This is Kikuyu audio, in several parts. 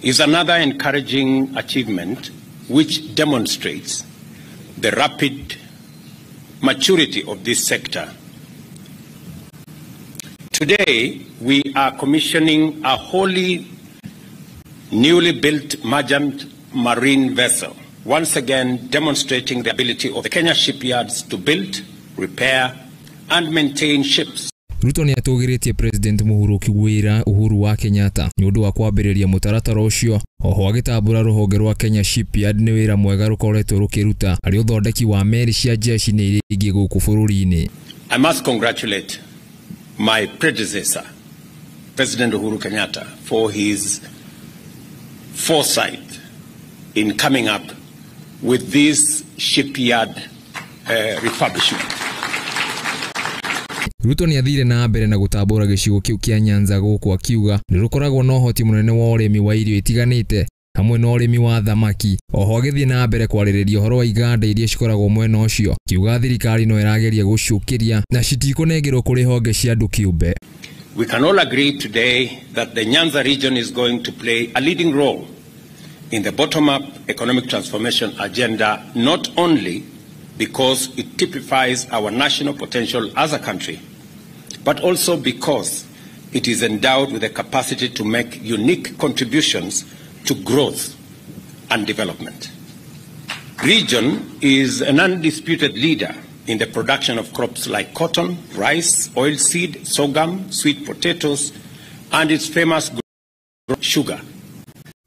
is another encouraging achievement which demonstrates the rapid maturity of this sector. Today, we are commissioning a wholly newly built merchant marine vessel, once again demonstrating the ability of the Kenya shipyards to build, repair, and maintain ships. Ruto nĩ atũgĩrĩtie President Mũhurũki wĩra Uhuru wa Kenyatta nĩ ũndũ wa kwambĩrĩria mũtaratara ũcio. Oho agĩtambũra rũhonge rwa Kenya Shipyard nĩ wĩra mwega rũkoretwo rũkĩruta harĩ ũthondeki wa meri cia jeshi na iria ingĩ gũkũ bũrũri-inĩ. I must congratulate my predecessor, President Uhuru Kenyatta, for his foresight in coming up with this shipyard refurbishment. Ruto nĩ athire na mbere na gũtambũra gĩcigo kĩu kĩa Nyanza gũkũ akiuga nĩ rũkoragwo na ũhoti mũnene wa ũrĩmi wa irio itiganĩte hamwe na ũrĩmi wa thamaki. Oho agĩthiĩ na mbere kwarĩrĩria ũhoro wa iganda iria cikoragwo mwena ũcio, kiuga thirikari no ĩrageria gũciũkĩria na citikũnengerwo kũrĩ honge cia andũ kĩũmbe. We can all agree today that the Nyanza region is going to play a leading role in the bottom-up economic transformation agenda, not only because it typifies our national potential as a country, but also because it is endowed with the capacity to make unique contributions to growth and development. Region is an undisputed leader in the production of crops like cotton, rice, oilseed, sorghum, sweet potatoes, and its famous sugar.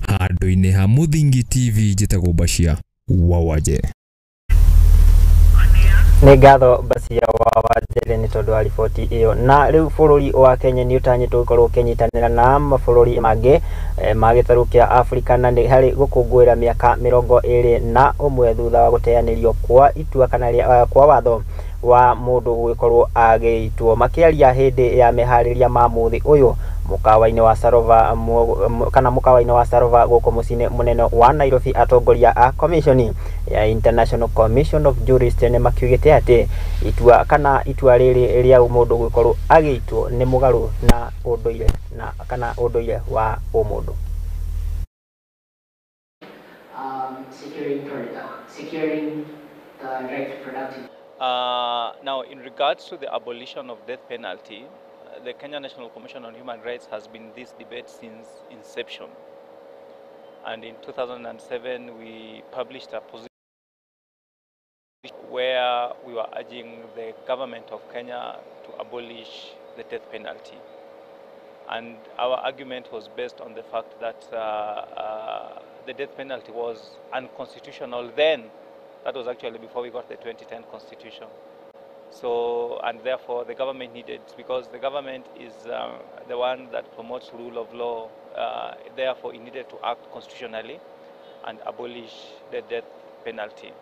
Handũ-inĩ ha Mũthingi TV, njĩtagwo Bacia Wawaje. Nĩ ngatho Bacia wa Wajere nĩ tondũ wa riboti ĩyo. Na rĩu bũrũri wa Kenya nĩ ũtanyĩtwo gũkorwo ũkĩnyitanĩra na mabũrũri mangĩ ma gĩtarũ kĩa Afrika na nĩ harĩ gũkũngũĩra mĩaka 21 thutha wa gũteanĩrio kwa itua kana kwa watho wa mũndũ gũgĩkorwo agĩitwo. Makĩaria hĩndĩ ya meharĩria ma mũthĩ ũyũ mũkawa-inĩ wa Sarova kana mũkawa-inĩ wa Sarova gũkũ mũciĩ-inĩ mũnene wa Nairobi, atongoria a commission ya International Commission of Jurists nĩ makiugĩte atĩ itua kana itua rĩrĩ rĩa mũndũ gũkorwo agĩitwo nĩ mũgarũ na ũndũire na kana ũndũire wa ũmũndũ. Securing the right to productive. Now, in regards to the abolition of death penalty, the Kenya National Commission on Human Rights has been this debate since inception. And in 2007, we published a position where we were urging the government of Kenya to abolish the death penalty. And our argument was based on the fact that the death penalty was unconstitutional then. That was actually before we got the 2010 constitution. So, and therefore the government needed, because the government is the one that promotes rule of law, therefore it needed to act constitutionally and abolish the death penalty.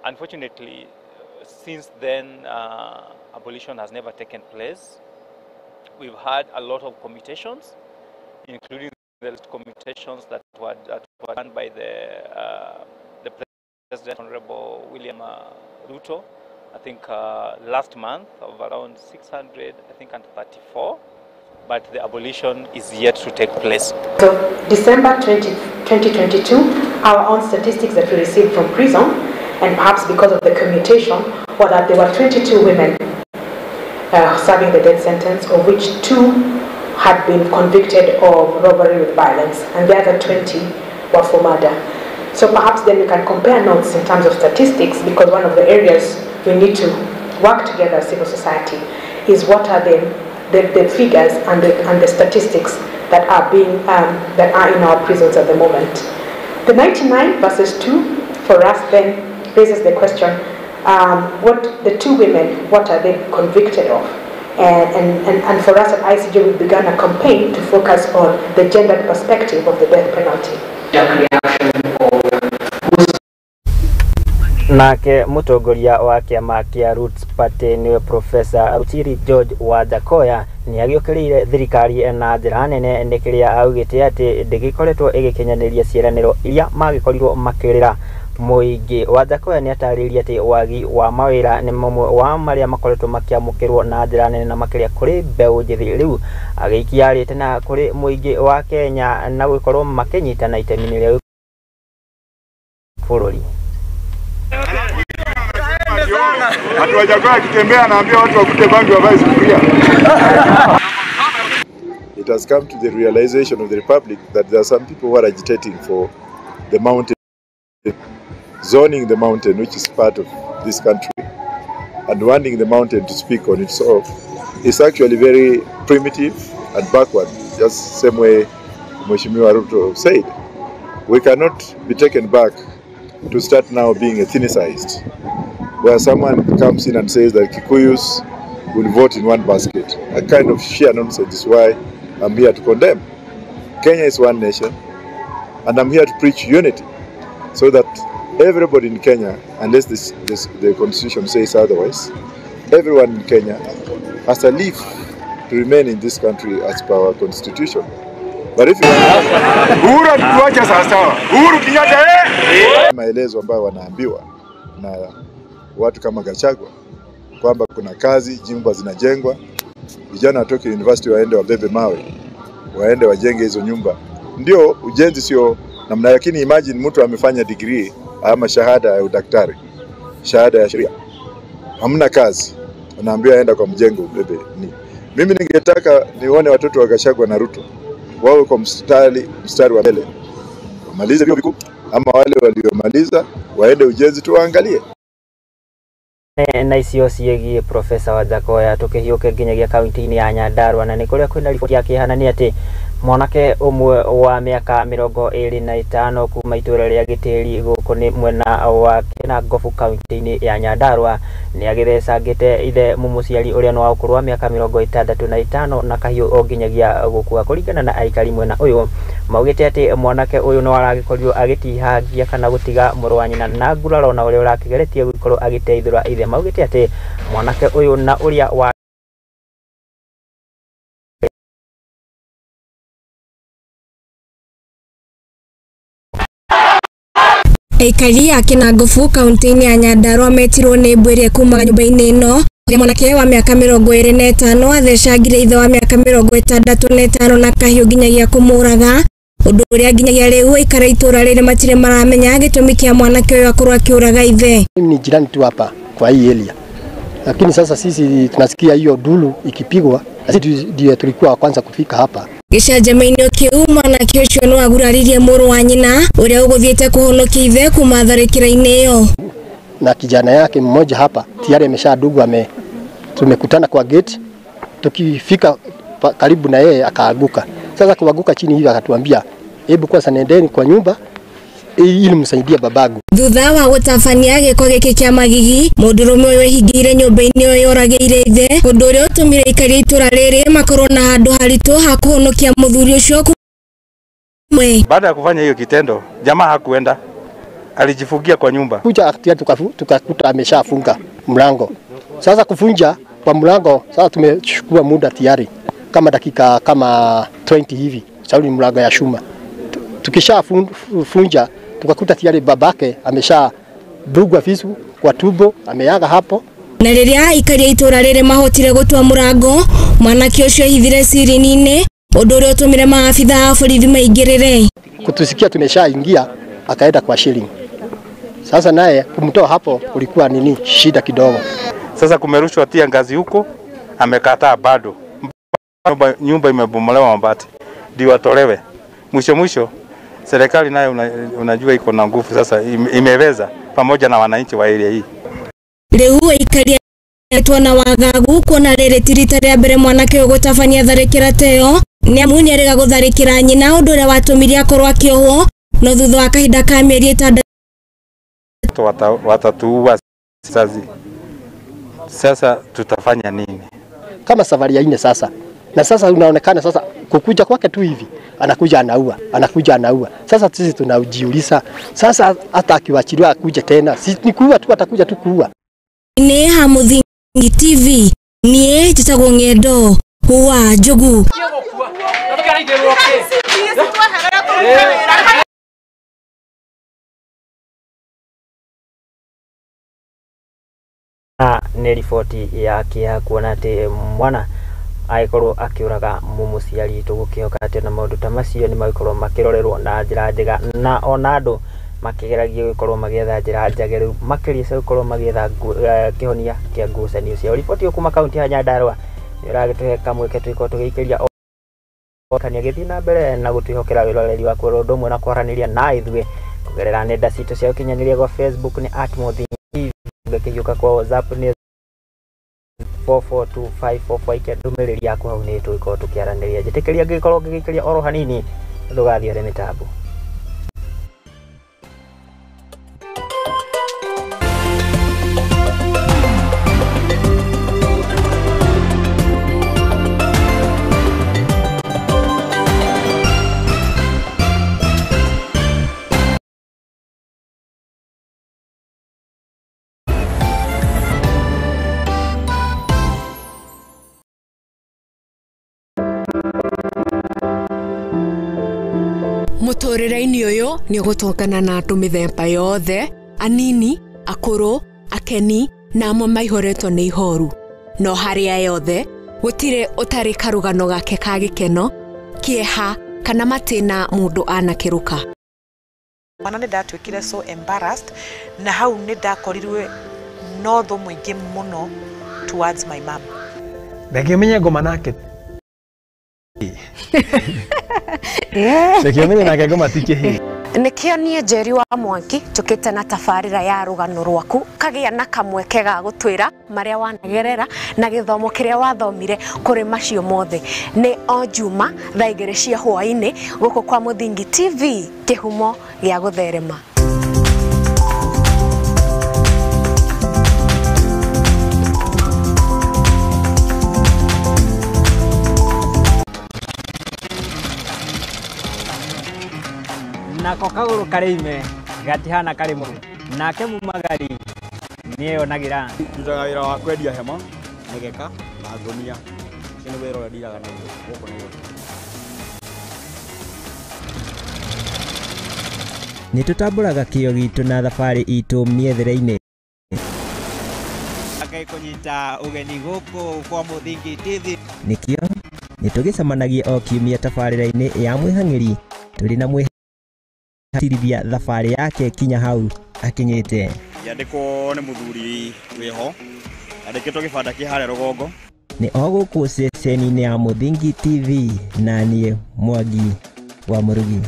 Unfortunately, since then, abolition has never taken place. We've had a lot of commutations, including the commutations that were done by the President, Honorable William Ruto, I think last month, of around 600, I think, and 34, but the abolition is yet to take place. So December 2022, our own statistics that we received from prison, and perhaps because of the commutation, were that there were 22 women serving the death sentence, of which 2 had been convicted of robbery with violence, and the other 20 were for murder. So perhaps then we can compare notes in terms of statistics, because one of the areas we need to work together as civil society is what are the figures and the statistics that are being that are in our prisons at the moment. The 99 versus 2 for us then raises the question: what the 2 women, what are they convicted of? And for us at ICJ, we began a campaign to focus on the gendered perspective of the death penalty. Nake mutongoria wa kĩama kĩa Roots Party nĩwe Professor Rutiri George Wajackoyah nĩ agĩũkĩrĩire thirikari na njĩra nene nĩ kĩrĩa augĩte atĩ ndĩgĩkoretwo ĩgĩkinyanĩria ciĩranĩro iria magĩkorirwo makĩrĩra Mũingĩ. Wajackoyah nĩ atarĩirie atĩ wagi wa mawĩra nĩ mamwe wa marĩa makoretwo makĩamũkĩrwo na njĩra nene na makĩria kũrĩ mbeũ njĩthĩ. Rĩu agĩikia rĩtana kũrĩ mũingĩ wa Kenya na gũkorwo makĩnyitana itemi-inĩ rĩa bũrũri. Watu Wajackoyah akitembea anaambia watu wakute bangi wavae sufuria. It has come to the realization of the Republic that there are some people who are agitating for the mountain, zoning the mountain, which is part of this country, and wanting the mountain to speak on its own is actually very primitive and backward, just same way Mheshimiwa Ruto said. We cannot be taken back to start now being ethnicized, where someone comes in and says that Kikuyus will vote in one basket. A kind of sheer nonsense is why I'm here to condemn. Kenya is one nation, and I'm here to preach unity, so that everybody in Kenya, unless the constitution says otherwise, everyone in Kenya has a leave to remain in this country as per our constitution. But if you Uhuru atuacha sawa. Uhuru Kenyatta eh? Maelezo ambayo wanaambiwa na watu kama Gachagua kwamba kuna kazi, nyumba zinajengwa, vijana watoke university waende wabebe mawe, waende wajenge hizo nyumba. Ndio ujenzi sio namna, lakini imagine mtu amefanya degree ama shahada ya udaktari, shahada ya sheria, hamna kazi, anaambiwa aenda kwa mjengo ubebe ni. Mimi ningetaka nione watoto wa Gachagua na Ruto wawe kwa mstari wa mbele, wamalize vyuo vikuu ama wale waliomaliza waende ujenzi tu waangalie. Na icio ciĩgiĩ Profesa Wajackoyah tũkĩhiũke nginyagia kaunti-inĩ ya Nyandarua na nĩ kũrĩa kwĩna riboti ya kĩeha na nĩ atĩ mwanake ũmwe wa mĩaka 25 kuma itũũra rĩa Gĩtĩri gũkũ nĩ mwena wa Kĩnangobu kaunti-inĩ ya Nyandarua nĩ agĩthecangĩte ithe mũmũciari ũrĩa nĩ wa ũkũrũ wa mĩaka 65 na kahiũ o nginyagia gũkua. Kũringana na aikari mwena ũyũ maugĩte atĩ mwanake ũyũ no aragĩkorirwo agĩtihangia kana gũtiga mũrũ wa nyina na nguraro na ũrĩa ũrakĩgeretie gũkorwo agĩteithũra ithe. Maugĩte atĩ mwanake ũyũ na ũrĩa wa Aikari a Kĩnangobu kaunti-inĩ ya Nyandarua metirwo nĩ mbwe ĩrĩa kumaga nyũmba-inĩ ĩno ũrĩa mwanake wa mĩaka 25 athecangire ithe wa mĩaka 65 na kahiũ nginyagia kũmũraga, ũndũ ũrĩa nginyagia rĩu aikari a itũũra rĩrĩ matirĩ maramenya gĩtũmi kĩa mwanake ũyũ akorwo akĩũraga ithe. Mimi ni jirani tu hapa kwa hii area, lakini sasa sisi tunasikia hiyo dulu ikipigwa, sisi ndiye tulikuwa wa kwanza kufika hapa. Gĩcanjama-inĩ kĩu mwanake ũcio no aguraririe mũrũ wa nyina ũrĩa ũgũthiĩte kũhonokia ithe kuma tharĩkĩra-inĩ ĩyo. Na kijana yake mmoja hapa tayari ameshadugwa, tumekutana kwa gate, tukifika karibu na yeye akaaguka. Sasa kuanguka chini hivi akatuambia hebu kwanza nendeni kwa nyumba ili msaidie babagu. Thutha wa gũtabania gĩko gĩkĩ kĩa magigi, mũndũrũme ũyũ ehingĩire nyũmba-inĩ ĩyo yoragĩire ithe, ũndũ ũrĩa ũtũmire aikari a itũũra rĩrĩ makorwo na handũ haritũ ha kũhonokia mũthuri ũcio kumwe. Baada ya kufanya hiyo kitendo, jamaa hakuenda, alijifungia kwa nyumba. Kuja tukakuta ameshafunga mlango. Sasa kufunja kwa mlango, sasa tumechukua muda tayari kama dakika kama 20 hivi, sababu ni mlango ya chuma. Tukishafunja tukakuta tayari babake amesha dugwa visu kwa tumbo, ameaga hapo. Na rĩrĩa aikari a itũũra rĩrĩ mahotire gũtua mũrango, mwanake ũcio ehithire cirini-inĩ, ũndũ ũrĩa ũtũmire maabitha a borithi maingĩrĩre. Kutusikia tumeshaingia, akaenda kwa shilling. Sasa naye kumtoa hapo kulikuwa nini shida kidogo. Sasa kumerushwa tia ngazi huko, amekataa bado. Nyumba imebomolewa mabati, ndio atolewe. Mwisho mwisho serikali nayo unajua iko na nguvu sasa, imeweza pamoja na wananchi wa area hii. Rĩu aikari na wagagu kuona rĩrĩ ti rita rĩa mbere mwanake ũyũ gũtabania tharĩkĩra ta ĩyo, nĩ amu nĩerĩga gũtharĩkĩra nyina, ũndũ ũrĩa watũmire akorwo akĩohwo no thutha wa kahinda ka mĩeri 6 watatuua sasa. Sasa tutafanya nini? Kama safari ya 4 sasa. Na sasa unaonekana sasa kukuja kwake tu hivi, anakuja anaua, anakuja anaua. Sasa sisi tunajiuliza, sasa hata akiwachiliwa akuje tena, si ni kuua tu, atakuja tu kuua. Ni Hamuthingi TV, nie njĩtagwo Ng'endo wa Njogu. Nĩ riboti ya kĩeha kuona atĩ mwana agĩkorwo akĩũraga mũmũciari. Tũgũkĩhoka atĩ na maũndũ ta macio nĩ magĩkorwo makĩrorerwo na njĩra njega, na ona andũ makĩgeragia gũkorwo magĩetha njĩra njagĩrĩru makĩria cia gũkorwo magĩetha kĩhonia kĩa ngucanio ciao. Riboti ĩyo kuma kaunti ya Nyandarua nĩ ĩragĩtũhe kamweke tũgĩkorwo tũgĩikĩria kania gĩthiĩ na mbere na gũtwĩhokera wĩroreri waku oro ũndũ ũmwe na kwaranĩria na ithuĩ kũgerera nenda citũ cia ũkinyanĩria. Gwa Facebook nĩ @Muthingi, ũngĩkĩhiũka kwa WhatsApp nĩ 442544. Ikia ndũmĩrĩri yaku hau nĩ tũgĩkorwo tũkĩaranĩria. Njĩtĩkĩria ngĩkorwo ngĩgĩikĩria oro hanini ndũgathiĩ harĩ mĩtambo. Mũtũrĩre-inĩ ũyũ nĩ ũgũtũngana na andũ mĩthemba yothe, anini, akũrũ, akeni na amwe maihũrĩtwo nĩ ihoru. No harĩa yothe gũtirĩ ũtarĩ karũgano gake ka gĩkeno, kĩeha kana matĩna mũndũ anakĩrũka. Mwana nĩ ndatuĩkire so embarrassed, na hau nĩ ndakorirwe no thũ mũingĩ mũno towards my mom. Reke menye ngoma nake. Reke menye nake ngoma ti kĩhĩĩ. Nĩkĩo niĩ Njeri wa Mwangi njũkĩte na tabarĩra ya rũgano rwaku kagĩa na kamweke ga gũtwĩra marĩa wanagerera na gĩthomo kĩrĩa wathomire kũrĩ macio mothe. Nĩ o Juma thaa 2 cia hwaĩ-inĩ gũkũ kwa Mũthingi TV, kĩhumo gĩa gũtherema. Nako kagũrũ karĩime gatihana karĩ mũru, nake mumagari nĩeyonagĩra. Ndutaga wĩra wa kwendia hema, mĩgeka na ngũnia. Ũcio nĩ wĩra ũrĩa ndiraga naguo gũkũ Nairobi. Nĩ tũtambũraga kĩo gitũ na thabarĩ itũ mĩethere-inĩ. Ngai kũnyita ũgeni gũkũ kwa Mũthingi TV. Nĩkĩo nĩ tũgĩcemanagia o kiumia tabarĩra-inĩ ya mwĩhang'ĩri tũrĩ na mwĩhatirithia thabarĩ yake kinya hau akinyĩte. Yandĩkwo nĩ mũthuri wĩho, yandĩkĩtwo gĩbanda kĩ harĩa rũgongo. Nĩ o gũkũ ceceni-inĩ ya Mũthingi TV na niĩ Mwangi wa Mũrugi.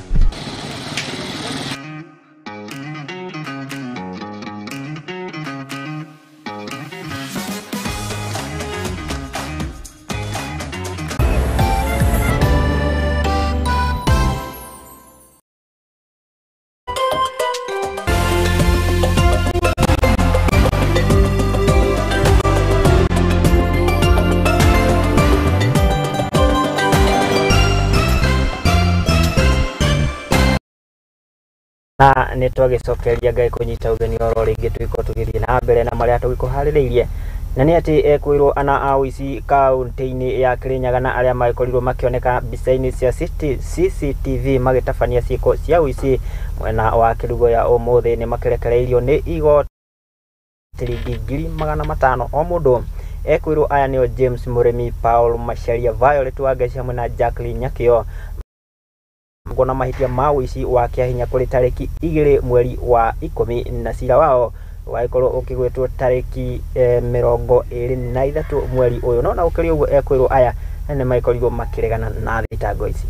Na nĩ twagĩcokeria Ngai kũnyita ũgeni oro rĩngĩ tũgĩkorwo tũgĩthiĩ na mbere na marĩa tũgĩkũharĩrĩirie, na nĩ atĩ ekwĩrwo ana a ũici kaunti-inĩ ya Kĩrĩnyaga na arĩa magĩkorirwo makĩoneka mbica-inĩ cia CCTV magĩtabania ciĩko cia ũici mwena wa Kĩrugũya ũmũthĩ nĩ makĩrekereirio nĩ igoti ciringi 500,000 o mũndũ. Ekwĩrwo aya nĩo James Mũrĩmi, Paul Macharia, Violet Wangeci hamwe na Jacqueline Nyakĩo na mahĩtia ma ũici wa kĩahinya kũrĩ tarĩki 2 mweri wa 10 na cira wao wagĩkorwo ũkĩgwetwo tarĩki 23 mweri ũyũ. No na gũkĩrĩ ũguo ekwĩrwo aya nĩ magĩkorirwo makĩregana na thitango ici.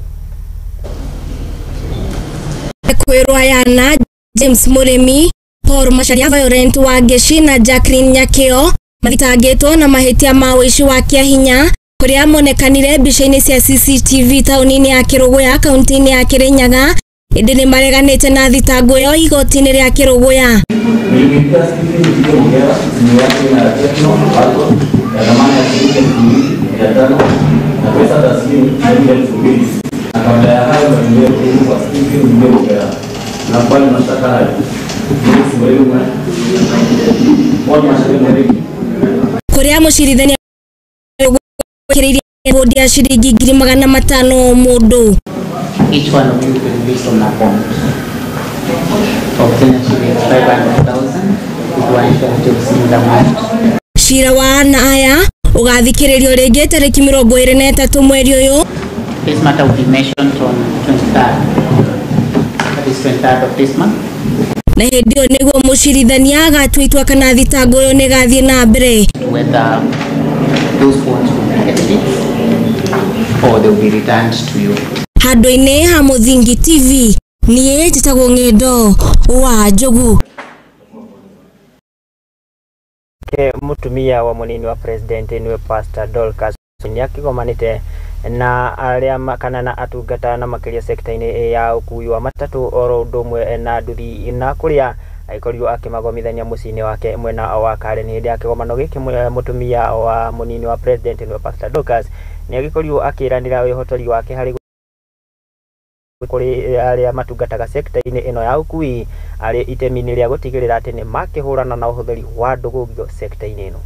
Ekwĩrwo aya na James Mũrĩmi, Paul Macharia, Violet Wangeci na Jacqueline Nyakĩo mathitangĩtwo na mahĩtia ma ũici wa kĩahinya kũrĩa monekanire mbica-inĩ cia CCTV taũni-inĩ ya Kĩrũgũya kaunti-inĩ ya Kĩrĩnyaga, ĩndĩ nĩ mareganĩte na thitango ĩyo igoti-inĩ rĩa Kĩrũgũya. Nilimwita Stephen Njige Mugera, simu yake na Tekno Alto ya thamani ya shilingi 2500 na pesa taslimu shilingi 2000, na kabla ya hayo matumizi kutoka kwa Stephen Njige Mugera. Na kwani mashtaka hayo kũrĩa mũcirithania kĩrĩirie bodi ya ciringi 500,000 o mũndũ. Each one of you will be released on a bond of Kenya shillings 500,000 with one charge of similar amount. Cira wa ana aya ugathikiririo ringi tariki 23 mweri uyu. This matter will be mentioned on 23rd. That is 23rd of this month. Na hindi iyo niguo mucirithania agatua itua kana thitango iyo nigathie na mbere. Whether those phones will be tested or they will be returned to you. Handu-ini ha Muthingi TV nie njitagwo Ng'endo wa Njogu. Ke mutumia wa munini wa president niwe Pastor Dorcas niakigomanite na aria kana na atungata na makiria sekta-ini ya ukui wa matatu oro undu umwe na nduthi na kuria aikorirwo akimagomithania muciĩ-inĩ wake mwena wa Karen. Hindi ya kigomano giki mutumia wa munini wa president niwe Pastor Dorcas niagikorirwo akiranira wihotori wake hari kuri aria matungataga sekta-inĩ ĩno ya ukui ari itemi-inĩ rĩa gutigĩrĩra atĩ nĩ makĩhũrana na ũhũthĩri wa ndũgũgio sekta-inĩ ĩno.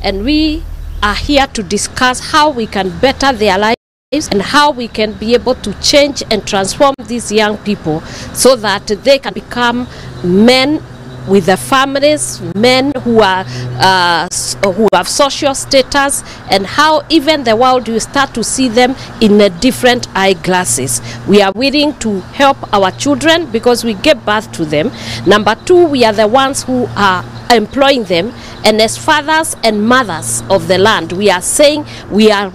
And we are here to discuss how we can better their lives and how we can be able to change and transform these young people so that they can become men with their families, men who are who have social status, and how even the world will start to see them in a different eyeglasses. We are willing to help our children because we give birth to them. Number two, we are the ones who are employing them, and as fathers and mothers of the land, we are saying we are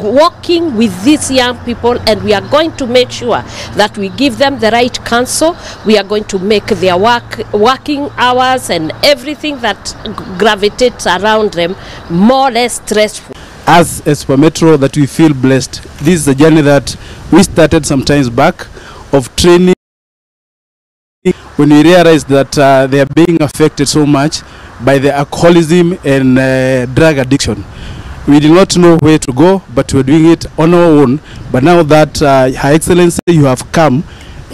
working with these young people, and we are going to make sure that we give them the right counsel. We are going to make their working hours and everything that gravitates around them more or less stressful. As a Super Metro, that we feel blessed. This is a journey that we started some times back of training. When we realized that they are being affected so much by the alcoholism and drug addiction. We did not know where to go, but we were doing it on our own. But now that Her Excellency, you have come,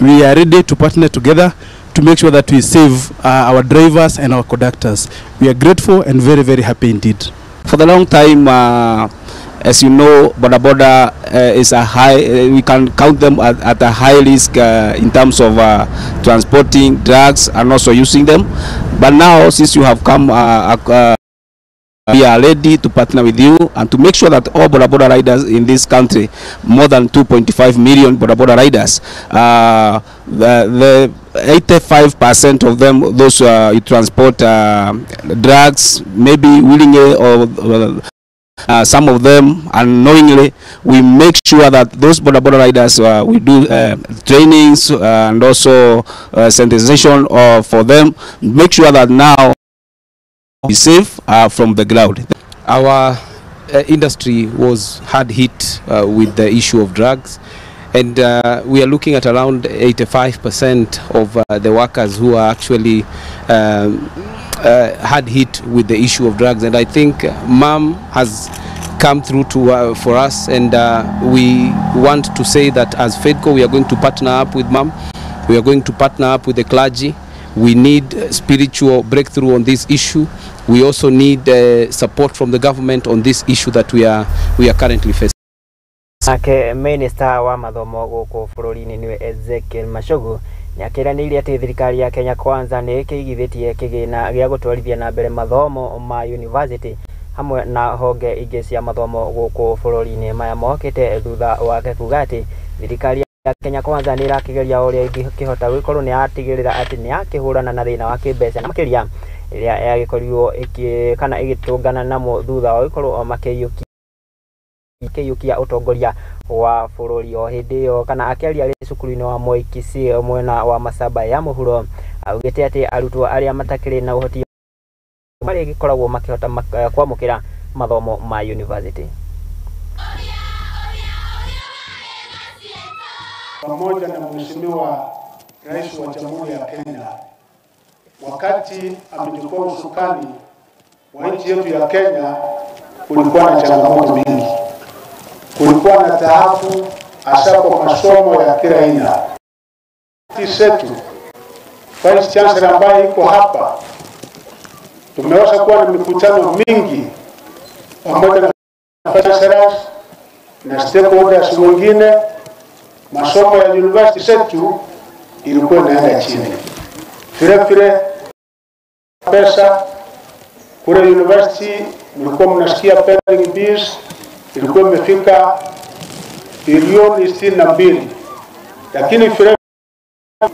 we are ready to partner together to make sure that we save our drivers and our conductors. We are grateful and very, very happy indeed. For the long time, as you know, boda boda is a high, we can count them at a high risk in terms of transporting drugs and also using them. But now, since you have come, we are ready to partner with you and to make sure that all boda boda riders in this country, more than 2.5 million boda boda riders, the 85% of them, those who transport drugs, maybe willingly or some of them unknowingly, we make sure that those boda boda riders, we do trainings and also sensitization for them, make sure that now be safe from the ground. Our industry was hard hit with the issue of drugs, and we are looking at around 85% of the workers who are actually hard hit with the issue of drugs. And I think MAM has come through to for us, and we want to say that as FEDCO, we are going to partner up with MAM, we are going to partner up with the clergy. We need spiritual breakthrough on this issue. We also need support from the government on this issue that we are currently facing. Nake minister wa mathomo guku bururi-ini niwe Ezekiel Machogu niakiranĩire atĩ thirikari ya Kenya Kwanza nĩ ĩkĩigithĩtie kĩgĩna gĩa gũtwarithia na mbere mathomo ma university hamwe na honge ingĩ cia mathomo gũkũ bũrũri-inĩ. Maya mokĩte thutha wake kuga atĩ thirikari ya Kenya Kwanza nĩ ĩrakĩgeria ũrĩa ĩngĩkĩhota gũkorwo nĩ yatigĩrĩra atĩ nĩ yakĩhũrana na thĩna wa kĩmbeca na makĩria ĩrĩa yagĩkorirwo kana ĩgĩtũngana namo thutha wa gũkorwo makĩiyũkia ũtongoria wa bũrũri. O hĩndĩ ĩyo kana akĩaria arĩ cukuru-inĩ wa Moi Kisii mwena wa Masaba ya mũhuro, augĩte atĩ arutwo arĩa matakĩrĩ na ũhoti marĩgĩkoragwo makĩhota kwamũkĩra mathomo ma university. Pamoja na Mheshimiwa Rais wa Jamhuri ya Kenya, wakati amechukua usukani wa nchi yetu ya Kenya, kulikuwa na changamoto mingi, kulikuwa na taabu hasa kwa masomo ya kila aina. Sisi Vice Chancellor ambaye iko hapa, tumeweza kuwa na mikutano mingi pamoja na chancellors na stakeholders wengine. Masomo ya university zetu ilikuwa inaenda chini. Vile vile pesa Kule university mlikuwa mnasikia pending bills ilikuwa imefika bilioni 62, lakini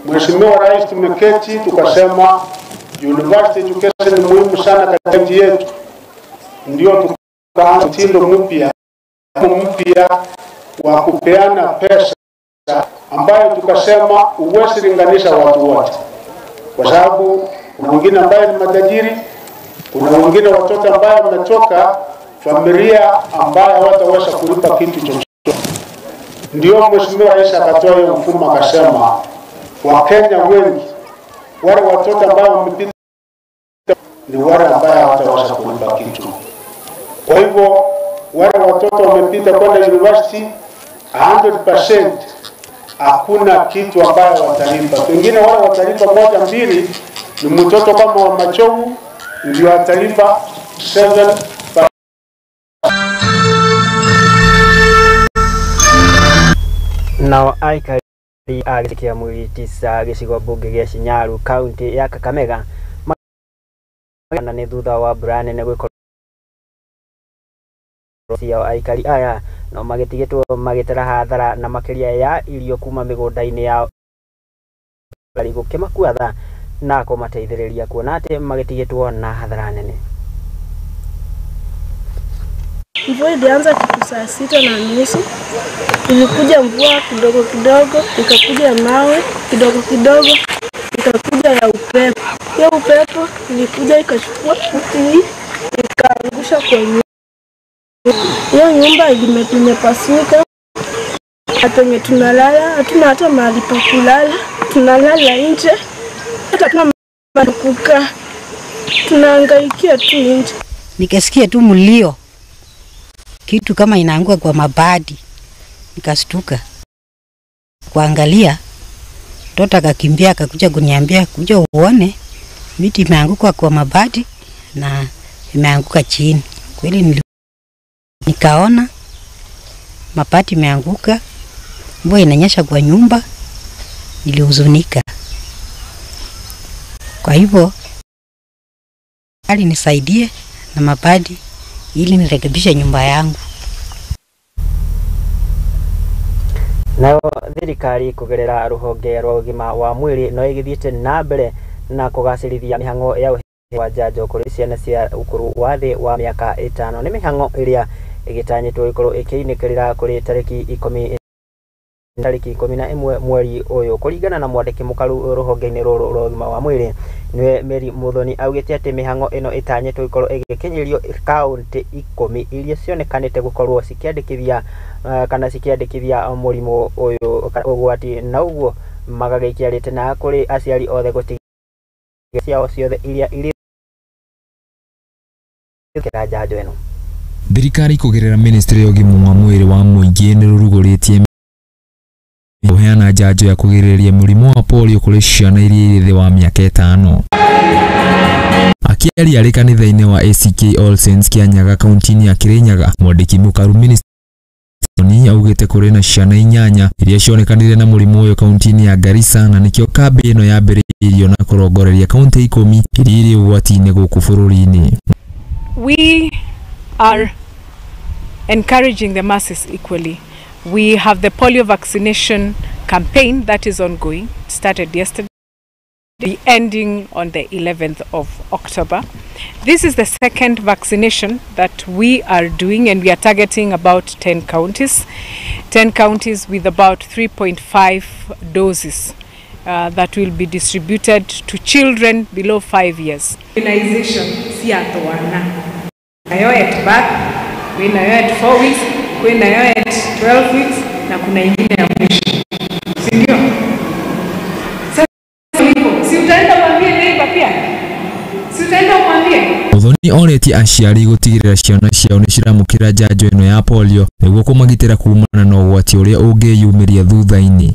Mheshimiwa Rais tumeketi tukasema university education ni muhimu sana katika nchi yetu, ndio tukaanza mtindo mpya wa kupeana pesa ambayo tukasema huwezi linganisha watu wote, kwa sababu kuna wengine ambaye ni matajiri, kuna wengine watoto ambaye wametoka familia ambayo hawataweza kulipa kitu chochote. Ndio Mheshimiwa Rais akatoa hiyo mfumo akasema Wakenya wengi wale watoto ambao wamepita ni wale ambao hawataweza kulipa kitu. Kwa hivyo wale watoto wamepita kwenda university 100% hakuna kitu ambayo watalipa. Pengine wale watalipa 1 2 ni mtoto kama wa Machogu ndio atalipa 7. Nao aikari a gĩcigo kĩa Mwiri Tisa gĩcigo mbunge gĩa Shinyaru kaunti ya Kakamega na nĩ thutha wa mbura nene gũkorwo ciao aikari aya no magĩtigĩtwo magĩtara hathara na makĩria ya irio kuma mĩgũnda-inĩ yao gũkĩmakua tha na kũmateithĩrĩria kuona atĩ magĩtigĩtwo na hathara nene. Mvua ilianza kitu saa 6:30. Ilikuja mvua kidogo kidogo, ikakuja mawe kidogo kidogo, ikakuja ya upepo. Hiyo upepo ilikuja ikachukua mti ikaangusha kwa nyumba. Hiyo nyumba imepasuka. Hata penye tunalala, hatuna hata mahali pa kulala, tunalala nje. Hata hatuna mahali pa kukaa. Tunahangaikia tu nje. Nikasikia tu mlio, kitu kama inaanguka kwa mabati. Nikastuka kuangalia, mtoto akakimbia akakuja kuniambia, kuja uone miti imeanguka kwa mabati na imeanguka chini. Kweli nikaona mabati imeanguka, mvua inanyesha kwa nyumba, nilihuzunika. Kwa hivyo alinisaidie na mabati ili nirekebishe nyumba yangu. Nayo thirikari kugerera ruhonge rwa ũgima wa mwĩrĩ no ĩgĩthiĩte na mbere na kũgacĩrithia mĩhang'o ya ũheani wa njanjo kũrĩ ciana cia ũkũrũ wa thĩ wa mĩaka 5. Nĩ mĩhang'o ĩrĩa ĩgĩtanyĩtwo ĩkorwo ĩkĩinĩkĩrĩra kũrĩ tarĩki 11 mweri ũyũ. Kũringana na mwandĩki mũkaru rũhonge-inĩ rũrũ rwa ũgima wa mwĩrĩ nĩwe Mary Muthoni augĩte atĩ mĩhang'o ĩno ĩtanyĩtwo ĩkorwo ĩgĩkinyĩrio kaunti 10 iria cionekanĩte gũkorwo cikĩandĩkithia kana cikĩandĩkithia mũrimũ ũyũ ũgwati, na ũguo magagĩikia rĩtana kũrĩ aciari othe gũtigĩrĩra ciao ciothe iria irĩ njanjo ĩno. Thirikari kũgerera ministry ya ũgima wa mwĩrĩ wa mũingĩ nĩ rũrugũrĩtie kũheana njanjo ya kũgirĩrĩria mũrimũ wa polio kũrĩ ciana iria irĩ thĩ wa mĩaka 5. Akĩaria arĩ kanitha-inĩ wa ACK All Saints Kianyaga kaunti-inĩ ya Kirinyaga, mwandĩki mũkaru ministry augĩte kũrĩ na ciana 8 iria cionekanire na mũrimũ ũyũ kaunti-inĩ ya Garissa, na nĩkĩo kambĩ ĩno yambĩrĩirio na kũrongoreria kaunti 10 iria irĩ ũgwati-inĩ gũkũ bũrũri-inĩ. We are encouraging the masses equally. We have the polio vaccination campaign that is ongoing. It started yesterday, be ending on the 11th of October. This is the second vaccination that we are doing, and we are targeting about 10 counties. 10 counties with about 3.5 doses that will be distributed to children below 5 years. Immunization si atoana. Nayo at birth, nayo at 4 weeks, nayo at 12 weeks, na kuna ingine ya mwisho. Si ndio? Sasa si utaenda mwambie neighbor pia? Si utaenda mwambie? Muthoni oretie aciari gũtigĩrĩra ciana ciao nĩciramũkĩra njanjo ĩno ya polio nĩguo kũmagitĩra kumana na ũgwati ũrĩa ũngĩyumĩria thutha-inĩ.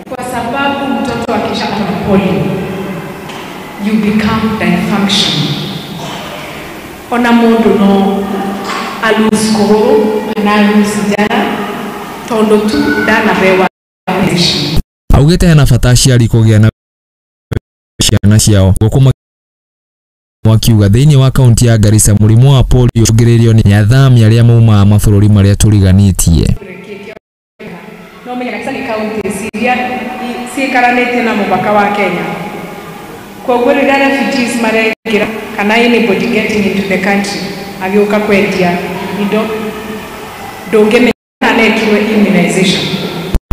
Kwa sababu mtoto akishapata polio, you become dysfunctional. Ona mundu no aluse kũgũrũ kana aluse njara tondu tu ndanahewa. Augĩte hena bata aciari kũgĩa na ciana ciao nĩguo Akiuga thĩinĩ wa kaunti ya Garissa mũrimũ wa polio ũcũngĩrĩirio nĩ athami arĩa maumaga mabũrũri marĩa tũriganĩtie. No menya Garissa nĩ kaunti ciria ciikaranĩtie na mũhaka wa Kenya, koguo rĩrĩa refugees maraingĩra kana anybody getting into the country agĩũka kwendia indo ndũngĩmenya kana ekirwe immunization.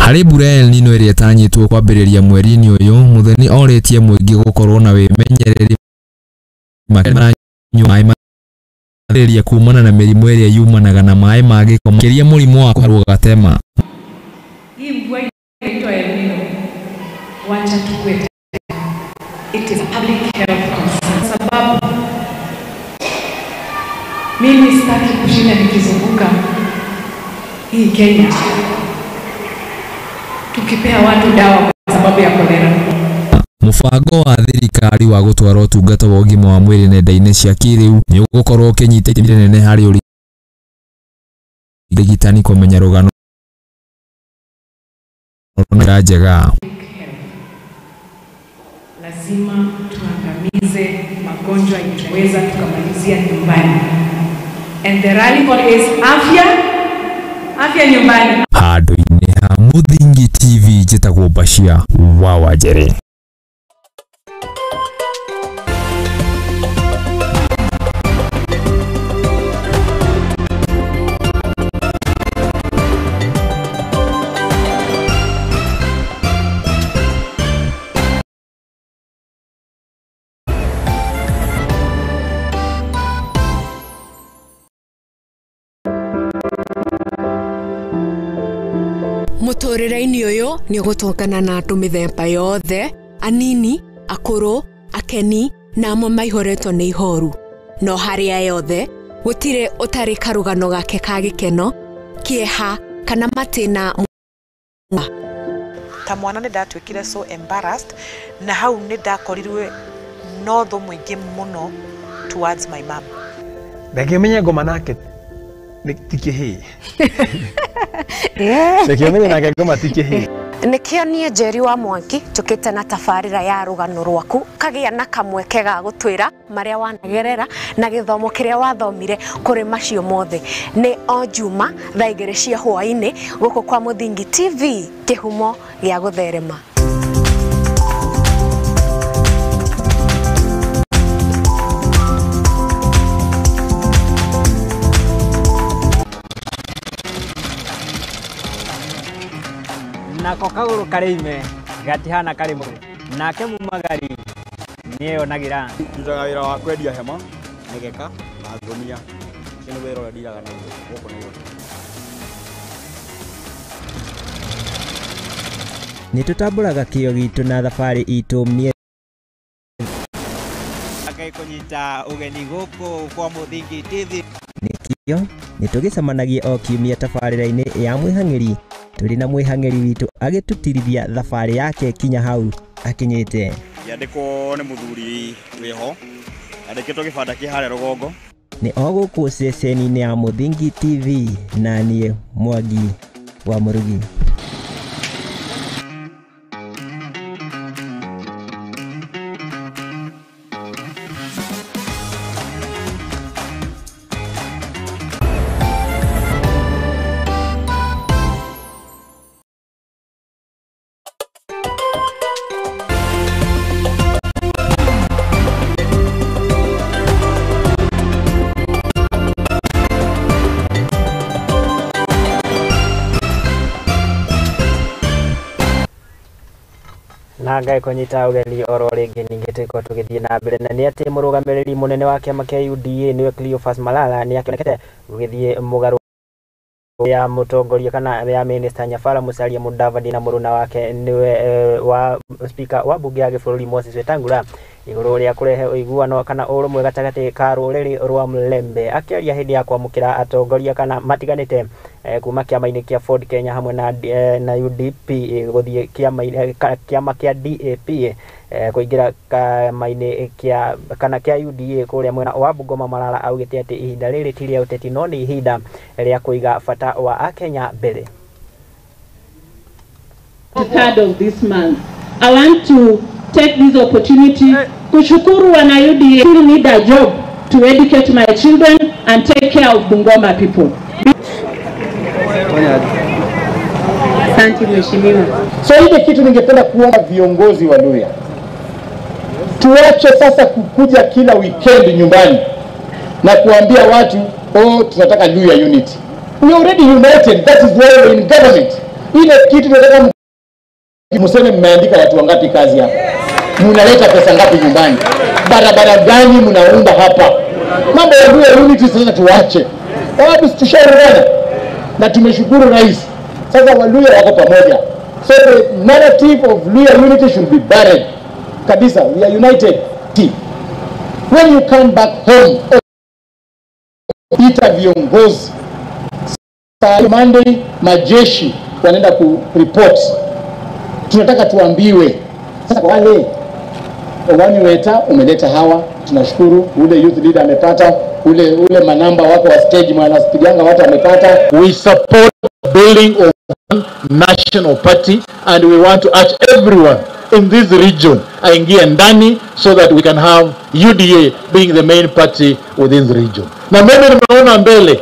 Harĩ mbura ya El Nino ĩrĩa ĩtanyĩtwo kwambĩrĩria mweri-inĩ ũyũ, Muthoni orĩtie mũingĩ gũkorwo na wĩmenyereri makĩria maĩ marĩria kumana na mĩrimũ ĩrĩa yumanaga na maĩ ma gĩko makĩria mũrimũ wa kũharwo gatema. Hii mvua inaitwa El Nino, wacha tukue, it is a public health concern, sababu mimi sitaki kushinda nikizunguka hii Kenya tukipea watu dawa kwa sababu ya kolera. Mũbango wa thirikari wa gũtwara ũtungata wa ũgima wa mwĩrĩ nenda-inĩ cia kĩrĩu nĩ ũgũkorwo ũkĩnyita itemi rĩnene harĩ ũrigitani kũmenya rũgano na njega. Lazima tuangamize magonjwa inaweza tukamalizia nyumbani. And the rally call is afya, afya nyumbani. Handũ-inĩ ha Mũthingi TV njĩtagwo Bashir wa Wanjere. Mũtũrĩre-inĩ ũyũ nĩ ũgũtũngana na andũ mĩthemba yothe, anini, akũrũ, akeni na amwe maihũrĩtwo nĩ ihoru. No harĩa yothe gũtirĩ ũtarĩ karũgano gake ka gĩkeno, kĩeha kana matĩna. Ta mwana nĩ ndatuĩkire so embarrassed na hau nĩ ndakorirwe no thũ mũingĩ mũno towards my mom. Ndangĩmenya ngoma nake ti kĩhĩĩ. Ndangĩmenya nake ngoma ti kĩhĩĩ. Nĩkĩo niĩ Njeri wa Mwangi njũkĩte na tabarĩra ya rũgano rwaku kagĩa na kamweke ga gũtwĩra marĩa wanagerera na gĩthomo kĩrĩa wathomire kũrĩ macio mothe. Nĩ o Juma thaa 2 cia hwaĩ-inĩ gũkũ kwa Mũthingi TV, kĩhumo gĩa gũtherema. Nako kagũrũ karĩime gatihana karĩ mũrũ nake mumagari nĩeyonagĩra. Ndutaga wĩra wa kwendia hema, mĩgeka na ngũnia. Ũcio nĩ wĩra ũrĩa ndiraga naguo gũkũ Nairobi. Nĩ tũtambũraga kĩo gitũ na thabarĩ itũ mĩe kũnyita ũgeni gũkũ kwa Mũthingi TV. Nĩkĩo nĩ tũgĩcemanagia o kiumia tabarĩra-inĩ ya mwĩhang'ĩri tũrĩ na mwĩhang'ĩri witũ agĩtũtirithia thabarĩ yake kinya hau akinyĩte. Yandĩkwo nĩ mũthuri wĩho, yandĩkĩtwo gĩbanda kĩ harĩa rũgongo. Nĩ o gũkũ ceceni-inĩ ya Mũthingi TV na niĩ Mwangi wa Mũrugi. Na ngai kũnyita ũgeni oro rĩngĩ ningĩ tũgĩkorwo tũgĩthiĩ na mbere na nĩ atĩ mũrũgamĩrĩri mũnene wa kĩama kĩa UDA nĩwe Cleophas Malala nĩ akĩonekete gũgĩthiĩ mũgarũ ya mũtongoria kana ya minister Nyafala Musalia Mudavadi na mũruna wake nĩwe wa speaker wa bunge ya gĩbũrũri Moses Wetangula igũrũ rĩa kũrehe ũiguano kana ũrũmwe gatagatĩ ka rũrĩrĩ rwa Mlembe. Akĩaria hĩndĩ ya kwamũkĩra atongoria kana matiganĩte kuma kĩama-inĩ kĩa Ford Kenya hamwe na UDP gũthiĩ kĩama kĩa DAP kũingĩra kĩama-inĩ kĩa kana kĩa UDA kũrĩa mwena wa Bungoma, Malala augĩte atĩ ihinda rĩrĩ ti rĩa ũteti no nĩ ihinda rĩa kũiga bata wa Akenya mbere. The third of this month, I want to take this opportunity Kushukuru wana UDA, still need a job to educate my children and take care of Bungoma people. Asante mheshimiwa. So ile kitu ningependa kuomba viongozi wa Luhya, tuache sasa kukuja kila weekend nyumbani na kuambia watu, oh, tunataka Luhya unity. We already united, that is why we're in government. Ile kitu tunataka mseme, mmeandika watu wangapi kazi hapa? Mnaleta pesa ngapi nyumbani? Barabara gani mnaunda hapa? Mambo ya Luhya unity sasa tuache. Sababu tushaungana na tumeshukuru rais. Sasa Waluhya wako pamoja. So the narrative of Luhya unity should be buried. Kabisa, we are united. When you come back home, ita viongozi. Monday majeshi wanaenda ku report. Tunataka tuambiwe. Sasa kwa wale waniweta umeleta hawa, tunashukuru. Ule youth leader amepata, ule manamba wako wa stage mwanasipiganga watu amepata. We support building of one national party and we want to urge everyone in this region aingie ndani so that we can have UDA being the main party within the region. Na mimi nimeona mbele,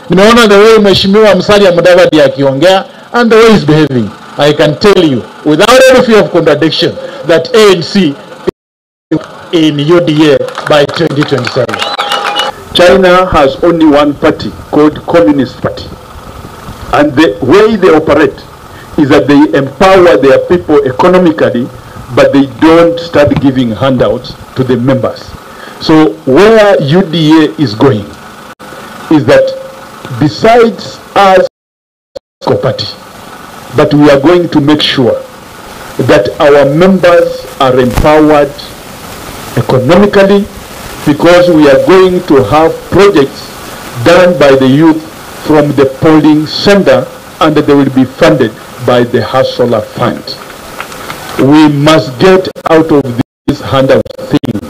nimeona the way Mheshimiwa Musalia Mudavadi akiongea and the way he's behaving. I can tell you without any fear of contradiction that ANC in UDA by 2027. China has only one party called Communist Party. And the way they operate is that they empower their people economically, but they don't start giving handouts to the members. So where UDA is going is that besides us party, but we are going to make sure that our members are empowered economically, because we are going to have projects done by the youth from the polling center, and they will be funded by the Hustler Fund. We must get out of this handout thing.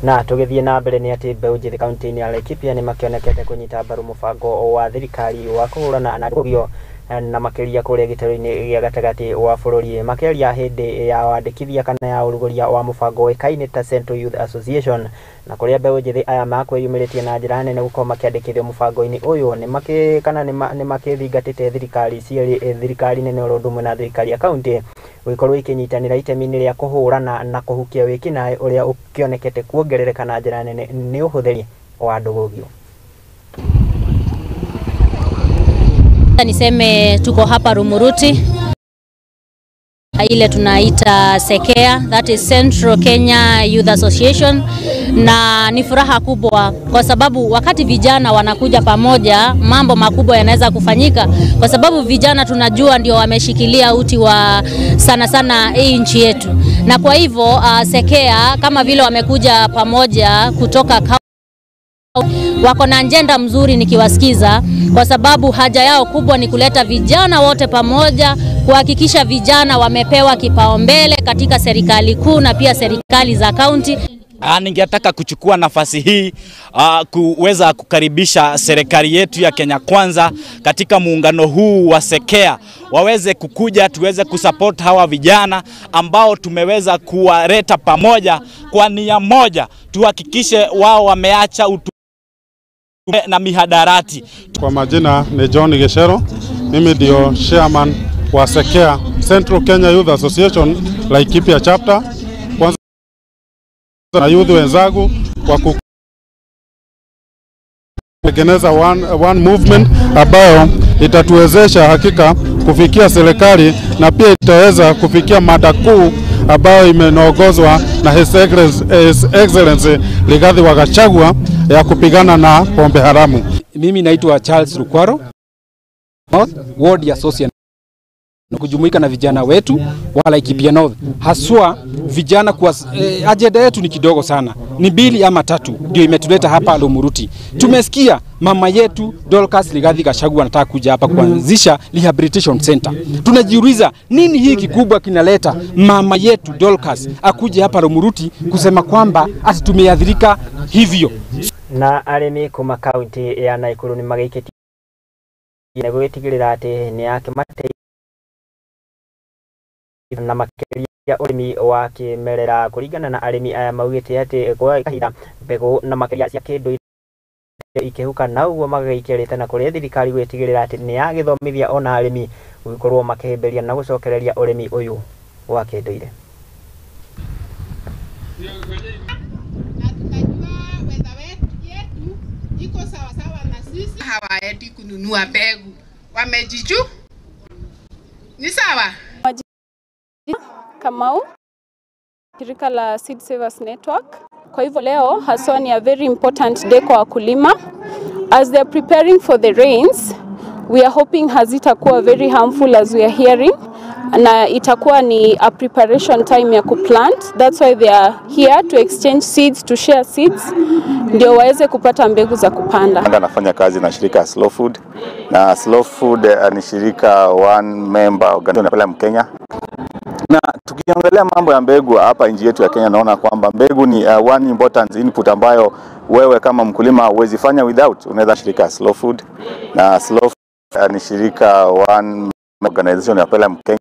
Na tugithie na mbere ni ati mbeũ njĩthĩ kaunti-inĩ ya Laikipia nĩ makĩonekete kũnyita mbaru mũbango wa thirikari wa kũhũrana na rũgio na makĩria kũrĩa gĩtarũ-inĩ gĩa gatagatĩ wa bũrũri. Makĩaria hĩndĩ ya wandĩkithia kana ya ũrugũria wa mũbango ũĩkaine ta Central Youth Association, na kũrĩa mbeũ njĩthĩ aya makwĩyumĩrĩtie na njĩra nene gũkorwo makĩandĩkithio mũbango-inĩ ũyũ nĩ makĩthingatĩte thirikari cierĩ, thirikari nene oro ũndũ ũmwe na thirikari ya kaunti gũgĩkorwo ikĩnyitanĩra itemi-inĩ rĩa kũhũrana na kũhukia wĩkinaĩ ũrĩa ũkĩonekete kuongerereka na njĩra nene nĩ ũhũthĩri wa ndũgũgio. Niseme tuko hapa Rumuruti, ile tunaita SEKEA, that is Central Kenya Youth Association, na ni furaha kubwa kwa sababu wakati vijana wanakuja pamoja mambo makubwa yanaweza kufanyika, kwa sababu vijana tunajua ndio wameshikilia uti wa sana sana hii nchi yetu. Na kwa hivyo SEKEA kama vile wamekuja pamoja kutoka wako na agenda mzuri nikiwasikiza, kwa sababu haja yao kubwa ni kuleta vijana wote pamoja, kuhakikisha vijana wamepewa kipaumbele katika serikali kuu na pia serikali za kaunti. Ningetaka kuchukua nafasi hii kuweza kukaribisha serikali yetu ya Kenya Kwanza katika muungano huu wa SEKEA, waweze kukuja tuweze kusupport hawa vijana ambao tumeweza kuwaleta pamoja kwa nia moja, tuhakikishe wao wameacha utu na mihadarati. Kwa majina ni John Geshero, mimi ndio chairman wa SEKEA, Central Kenya Youth Association Laikipia chapter. Kwanza na youth wenzangu kwa kutengeneza one movement ambayo itatuwezesha hakika kufikia serikali na pia itaweza kufikia mada kuu ambayo imeongozwa na His Excellency Rigathi wa Gachagua ya kupigana na pombe haramu. Mimi naitwa Charles Rukwaro, North Ward ya Sosia, na kujumuika na vijana wetu wa Laikipia North, haswa vijana kwa agenda yetu ni kidogo sana, ni 2 ama 3 ndio imetuleta hapa Rumuruti. Tumesikia mama yetu Dorcas Rigathi Gachagua anataka kuja hapa kuanzisha rehabilitation center. Tunajiuliza nini hii kikubwa kinaleta mama yetu Dorcas akuje hapa Rumuruti kusema kwamba ati tumeathirika hivyo. Na arĩmi kuma kaunti ya Nakuru nĩ magĩikĩtie nĩguo gĩtigĩrĩra atĩ nĩ yakĩmateithia na makĩria Ũrĩmi wa kĩmerera kũringana na arĩmi aya maugĩte atĩ kwa kahinda mbegũ na makĩria cia kĩndũire ikĩhuka na ũguo magagĩikĩrĩte na kũrĩ thirikari gwĩtigĩrĩra atĩ nĩ yagĩthomithia ona arĩmi gũgĩkorwo makĩhĩmbĩria na gũcokereria ũrĩmi ũyũ wa kĩndũire. Iko sawasawa na sisi, hawaendi kununua mbegu, wamejiju ni sawa. Kamau, shirika la Seed Savers Network. Kwa hivyo leo haswa ni a very important day kwa wakulima. As they are preparing for the rains, we are hoping hazitakuwa very harmful as we are hearing, na itakuwa ni a preparation time ya kuplant. That's why they are here to exchange seeds, to share seeds, ndio waweze kupata mbegu za kupanda. Anafanya kazi na shirika Slow Food, na Slow Food ni shirika one member organization pale Mkenya. Na tukiangalia mambo ya mbegu hapa nchi yetu ya Kenya, naona kwamba mbegu ni one important input ambayo wewe kama mkulima huwezi fanya without. Unaweza shirika Slow Food, na Slow Food ni shirika one organization ya pale Mkenya.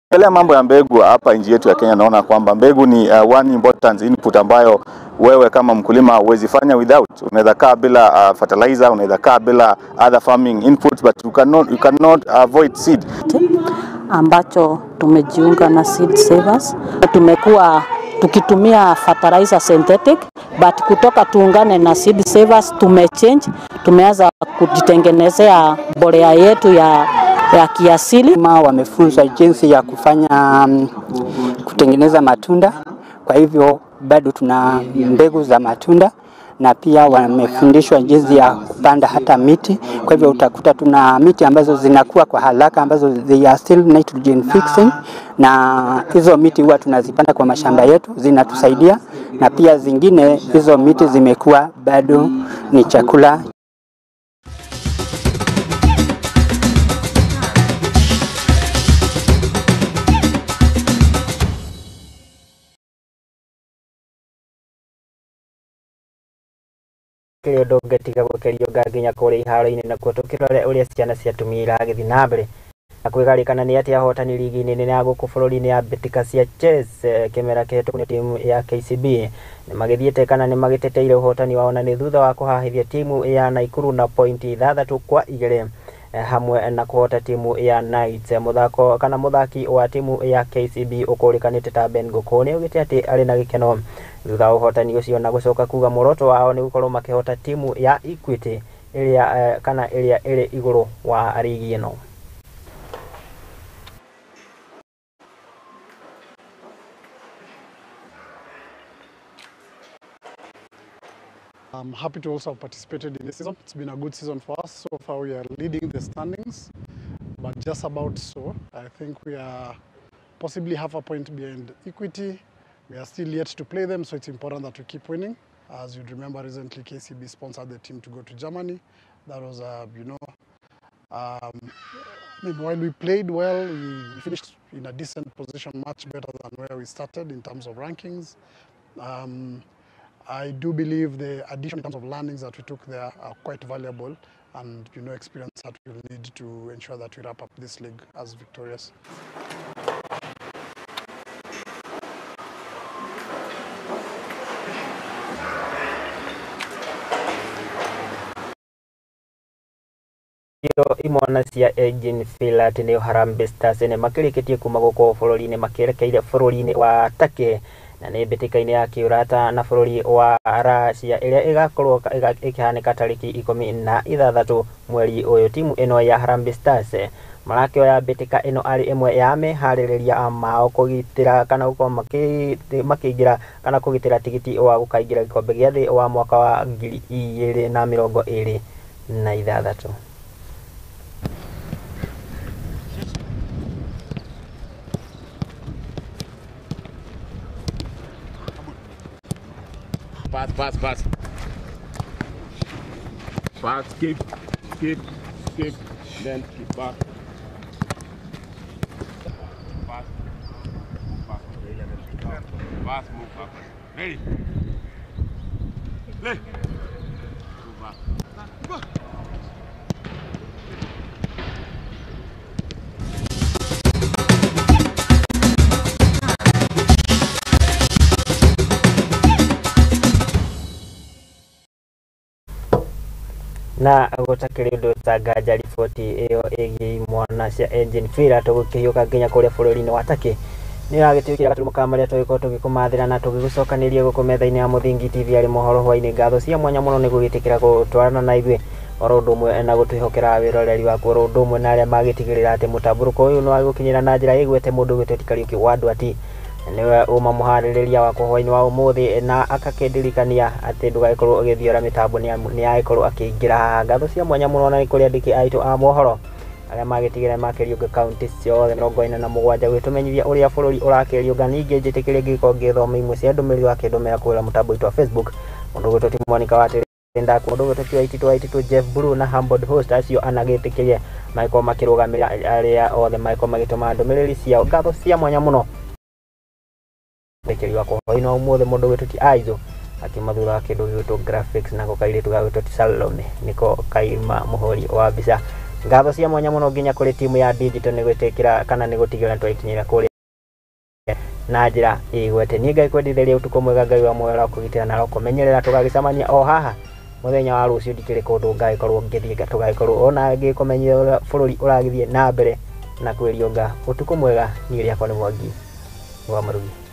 Tukiangalia mambo ya mbegu hapa nchi yetu ya Kenya, naona kwamba mbegu ni one important input ambayo wewe kama mkulima huwezi fanya without. Unaweza kaa bila fertilizer, unaweza kaa bila other farming inputs, but you cannot avoid seed. Ambacho tumejiunga na Seed Savers. Tumekuwa tukitumia fertilizer synthetic, but kutoka tuungane na Seed Savers tumechange, tumeanza kujitengenezea mbolea yetu ya kiasili. Ma wamefunzwa jinsi ya kufanya kutengeneza matunda, kwa hivyo bado tuna mbegu za matunda na pia wamefundishwa jinsi ya kupanda hata miti. Kwa hivyo utakuta tuna miti ambazo zinakuwa kwa haraka, ambazo they are still nitrogen fixing, na hizo miti huwa tunazipanda kwa mashamba yetu, zinatusaidia, na pia zingine hizo miti zimekuwa bado ni chakula. Kĩrĩ ũndũ ũngĩtiga gũkĩrio nginya kũrĩa iharo-inĩ nakuo tũkĩrore ũrĩa ciana cia atumia iragĩthiĩ na mbere na kwĩgarĩkana nĩ atĩ ahotani rigi-inĩ nene ya gũkũ bũrũri-inĩ ya mbĩtĩka cia chess kĩmera kĩhĩtũku nĩ timu ya KCB nĩ magĩthiĩte kana nĩ magĩteteire ũhotani wao na nĩ thutha wa kũhahithia timu ya Naikuru na pointi 6-2 hamwe na kũhota timu ya Knights. Mũthako kana mũthaki wa timu ya KCB ũkũrĩkanĩte ta Ben Gũkũ nĩ augĩte atĩ arĩ na gĩkeno thutha wa ũhotani ũcio na gũcoka kuga muoroto wao nĩ gũkorwo makĩhota timu ya Equity ĩrĩa kana ĩrĩa ĩrĩ igũrũ wa rigi ĩno. I'm happy to also have participated in this season. It's been a good season for us. So far we are leading the standings, but just about so. I think we are possibly half a point behind Equity. We are still yet to play them, so it's important that we keep winning. As you'd remember, recently KCB sponsored the team to go to Germany. That was, I mean, while we played well, we finished in a decent position, much better than where we started in terms of rankings. I do believe the addition in terms of learnings that we took there are quite valuable, and experience that we will need to ensure that we wrap up this league as victorious. Imwana cia Engine Filat nĩo Harambee Stars nĩ makĩrĩkĩtie kuma gũkũ bũrũri-inĩ makĩerekeire bũrũri-inĩ wa Turkey na nĩ mbĩtĩka-inĩ ya kĩũrata na bũrũri wa Russia ĩrĩa ĩgakorwo ĩkĩhanĩka tarĩki 16 mweri ũyũ. Timu ĩno ya Harambee Stars marakĩoya mbĩtĩka ĩno arĩ ĩmwe ya meharĩrĩria mao kũgitĩra kana gũkorwo makĩingĩra kana kũgitĩra tigiti wa gũkaingĩra gĩkombe gĩa thĩ wa mwaka wa 2026. Pass, pass, pass. Pass, keep, keep, keep, then keep back. Pass, move back. Pass, move back. Ready? Play. Move back. Go. Na gũtakĩrĩ ũndũ ta nganja riboti ĩyo ĩgiĩ imwana cia engine failure, tũgũkĩhiũka nginya kũrĩa bũrũri-inĩ wa Turkey. Nĩ yagĩtuĩkire gaturumo ka marĩa tũgĩkorwo tũgĩkũmathĩra na tũgĩgũcokanĩria gũkũ metha-inĩ ya Mũthingi TV arĩ mohoro hwainĩ. Ngatho cia mwanya mũno nĩ gũgĩtĩkĩra gũtwarana na ithuĩ oro ũndũ ũmwe na gũtwĩhokera wĩroreri waku, oro ũndũ ũmwe na arĩa magĩtigĩrĩra atĩ mũtambũrũko ũyũ nĩ wagũkinyĩra na njĩra ĩgwete. Mũndũ ũgwĩtwo ti Kariũki wa Ndwati nĩwe uma mũharĩrĩria wakwa hwainĩ wa ũmũthĩ, na akakĩndirikania atĩ ndũgagĩkorwo ũgĩthiora mĩtambo nĩ agĩkorwo akĩingĩra haha. Ngatho cia mwanya mũno na nĩ kũrĩ andĩki aitũ a mohoro arĩa magĩtigĩra makĩriũnga kaunti ciothe 47 gwĩtũmenyithia ũrĩa bũrũri ũrakĩriũnga. Ningĩ njĩtĩkĩrie ngĩkorwo ngĩthoma imwe cia ndũmĩrĩri wakĩndũmĩra kũgerera mũtambo witũ wa Facebook. Mũndũ ũgwĩtwo ti Monica wa Ndaku, mũndũ ũgwĩtwo ti Waititũ Waititũ, Jeff Blue na Humbled Host, acio anagĩtĩkĩrie magĩkorwo makĩrũgamĩra arĩa othe magĩkorwo magĩtũma ndũmĩrĩri ciao. Ngatho cia mwanya mũno thĩkĩri wakwa hwainĩ wa ũmũthĩ, mũndũ ũgwĩtwo ti Aizo akiuma thutha wa kĩndũ gĩgwĩtwo graphics, nako kairĩtu gagwĩtwo ti Salome nĩko kaima mũhũri wa mbica. Ngatho cia mwanya mũno nginya kũrĩ timu ya digital nĩ gwĩtĩkĩra kana nĩ gũtigĩrĩra twaikinyĩra kũrĩa na njĩra ĩgwete. Niĩ Ngai kwendithĩria ũtukũ mwega, Ngai wa muoyo arokũgitĩra na arokũmenyerera. Tũgagĩcemania o haha mũthenya wa rũciũ, ndikĩrĩ kũndũ ngagĩkorwo ngĩthiĩ, tũgagĩkorwo ona ngĩkũmenyithia ũrĩa bũrũri ũragĩthiĩ na mbere na kwĩriũnga. Ũtukũ mwega, niĩ rĩakwa nĩ Mwangi wa Marugi.